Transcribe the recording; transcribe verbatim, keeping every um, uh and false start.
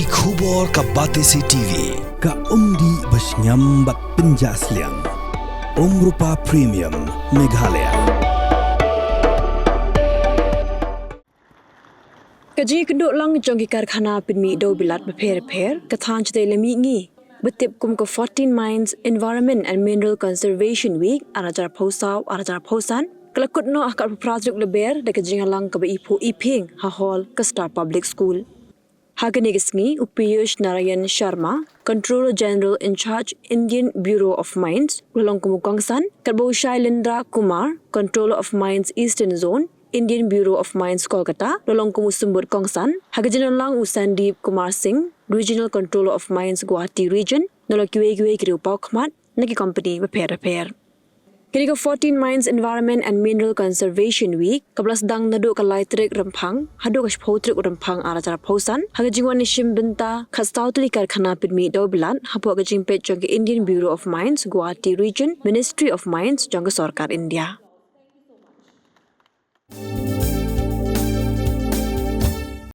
Ki khubor ka Batesi T V, ka umdih bashngiam bad pynjah sliang. Umrupa Premium, Meghalaya. Ka jingïakynduh lang jong ki karkhana pynmih dewbilat bapher bapher, ka thaiñ shatei lam mihngi, ba tip kum ka fourteen Mines Environment and Mineral Conservation Week, ar hajar arphew saw, ar hajar arphew san, ka la kut noh ha ka arphew phra tarik Lber da ka jingïalang kaba iphuh iphieng ha hall ka Star Public School. Ha kane ka sngi, u Piyush Narayan Sharma, Controller General in Charge, Indian Bureau of Mines, u la long kum u kongsan, katba u Shailendra Kumar, Controller of Mines, Eastern Zone, Indian Bureau of Mines, Kolkata, u la long kum u symbud kongsan, ha ka jingdon lang u Sandeep Kumar Singh, Regional Controller of Mines, Guwahati Region, nalor kiwei kiwei ki riew paw khmat na ki kompani bapher bapher. Kane ka fourteen Mines Environment and Mineral Conservation Week, kaba la sdang naduh ka lai tarik Rymphang haduh ka shiphew tarik u Rymphang, ar hajar arphew san, ha ka jingwan ïashim bynta khatsaw tylli ki karkhana pynmih dewbilat hapoh ka jingpeit jong ka Indian Bureau of Mines, Guwahati Region, Ministry of Mines jong ka Sorkar India.